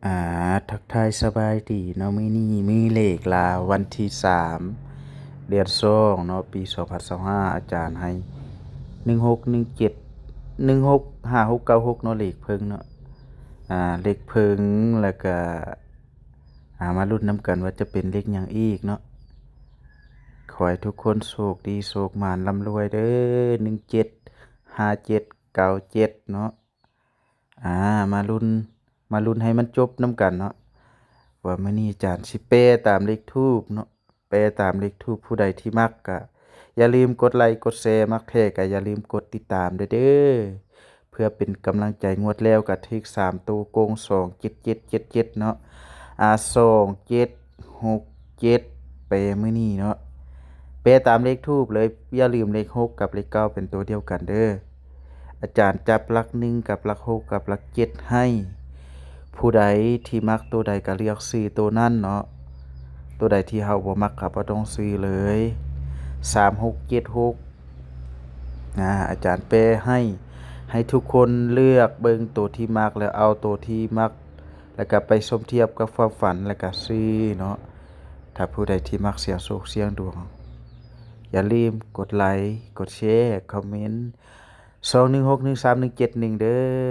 ອາ ທັກທາຍສະບາຍດີເນາະ, ມື້ນີ້ມີເລກລາວວັນທີສາມ ເດືອນສອງເນາະ ປີສອງພັນຊາວຫ້າ ອາຈານໃຫ້ໜຶ່ງຫົກໜຶ່ງເຈັດ ໜຶ່ງຫົກ ຫ້າຫົກເກົ້າຫົກເນາະ ເລກເພິ່ງເນາະ ອາ ເລກເພິ່ງ ແລ້ວກະ ອາ ມາລຸ້ນນຳກັນວ່າຈະເປັນເລກຫຍັງອີກເນາະ. ຂໍໃຫ້ທຸກຄົນໂຊກດີໂຊກໝານລ່ຳລວຍເດີ້ ໜຶ່ງເຈັດ ຫ້າເຈັດ ເກົ້າເຈັດເນາະ. ອາ ມາລຸ້ນ ມາລຸ້ນໃຫ້ມັນຈົບນຳກັນເນາະ ວ່າມື້ນີ້ອາຈານຊິແປຕາມເລກທູບເນາະ, ແປຕາມເລກທູບ. ຜູ້ໃດທີ່ມັກກະຢ່າລືມກົດໄລກົດແຊ, ມັກແທ້ກະຢ່າລືມກົດຕິດຕາມດ້ວຍເດີ້ ເພື່ອເປັນກຳລັງໃຈ. ງວດແລ້ວກະຖືກສາມໂຕກົງ ສອງເຈັດເຈັດເຈັດເຈັດເນາະ ອາ ສອງເຈັດຫົກເຈັດ ແປມື້ນີ້ເນາະ, ແປຕາມເລກທູບເລີຍ. ຢ່າລືມເລກຫົກກັບເລກເກົ້າເປັນໂຕດຽວກັນເດີ້. ອາຈານຈັບຫຼັກໜຶ່ງກັບຫຼັກຫົກກັບຫຼັກເຈັດໃຫ້. ຜູ້ໃດທີ່ມັກໂຕໃດກະເລືອກຊື້ໂຕນັ້ນເນາະ, ໂຕໃດທີ່ເຮົາບໍ່ມັກກະບໍ່ຕ້ອງຊື້ເລີຍ. ສາມຫົກເຈັດຫົກ ອາ ອາຈານແປໃຫ້ ໃຫ້ທຸກຄົນເລືອກເບິ່ງໂຕທີ່ມັກ ແລ້ວເອົາໂຕທີ່ມັກ ແລ້ວກະໄປສົມທຽບກັບຄວາມຝັນ ແລ້ວກະຊື້ເນາະ. ຖ້າຜູ້ໃດທີ່ມັກສ່ຽງໂຊກສ່ຽງດວງ ຢ່າລືມກົດໄລ ກົດແຊ ຄອມເມັນ ສອງໜຶ່ງຫົກໜຶ່ງສາມໜຶ່ງເຈັດໜຶ່ງເດີ້.